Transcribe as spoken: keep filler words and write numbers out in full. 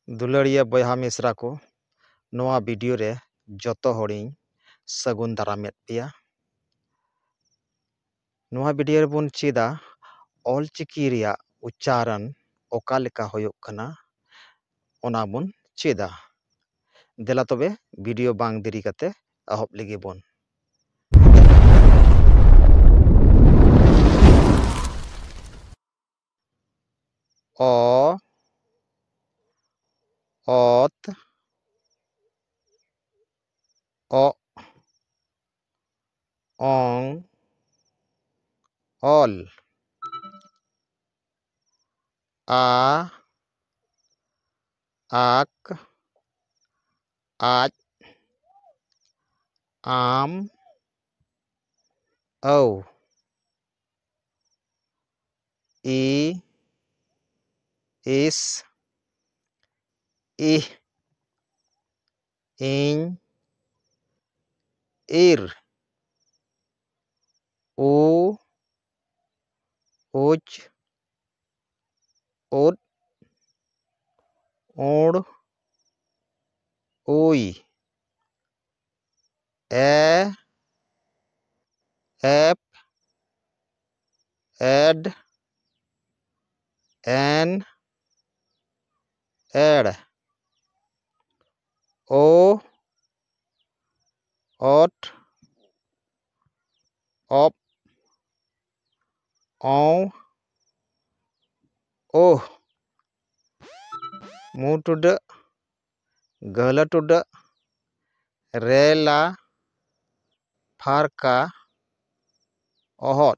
ᱫᱩᱞᱟᱹᱲᱤᱭᱟᱹ ᱵᱚᱭᱦᱟ ᱢᱤᱥᱨᱟ ᱠᱚ, ᱱᱚᱣᱟ ᱵᱷᱤᱰᱤᱭᱳ ᱨᱮ ᱡᱚᱛᱚ ᱦᱚᱲᱤᱧ ᱥᱟᱹᱜᱩᱱ ᱫᱟᱨᱟᱢᱮᱫ ᱯᱮᱭᱟ᱾ ᱱᱚᱣᱟ ᱵᱷᱤᱰᱤᱭᱳ ᱨᱮᱵᱚᱱ ᱪᱮᱫᱟ ᱚᱞᱪᱤᱠᱤ ᱨᱮᱭᱟᱜ ᱩᱪᱪᱟᱨᱚᱱ ᱚᱠᱟ ᱞᱮᱠᱟ ᱦᱩᱭᱩᱜ ᱠᱟᱱᱟ, ᱚᱱᱟ ᱵᱚᱱ ᱪᱮᱫᱟ᱾ ᱫᱮᱞᱟ ᱛᱚᱵᱮ ᱵᱷᱤᱰᱤᱭᱳ ᱵᱟᱝ ᱫᱮᱨᱤ ᱠᱟᱛᱮ ᱮᱦᱚᱵ ᱞᱮᱜᱮ ᱵᱚᱱ᱾ ᱚ, ᱚᱛ, ᱚᱜ, ᱚᱝ, ᱚᱞ, ᱟ, ᱟᱠ, ᱟᱡ, ᱟᱢ, ᱟᱹᱣ, ᱤ, ᱤᱥ, ᱤᱦ, ᱤᱧ, ᱤᱨ, ᱩ, ᱩᱪ, ᱩᱫ, ᱩᱲ, ᱩᱭ, ᱮ, ᱮᱯ, ᱮᱰ, ᱮᱱ, ᱮᱲ, ᱳ, ᱚᱴ, ᱚᱯ, ᱚᱸ, ᱳᱦ, ᱢᱩ ᱴᱩᱰᱟᱹᱜ, ᱜᱟᱹᱦᱞᱟᱹ ᱴᱩᱰᱟᱹᱜ, ᱨᱮᱞᱟ, ᱯᱷᱟᱨᱠᱟ, ᱚᱦᱚᱫ᱾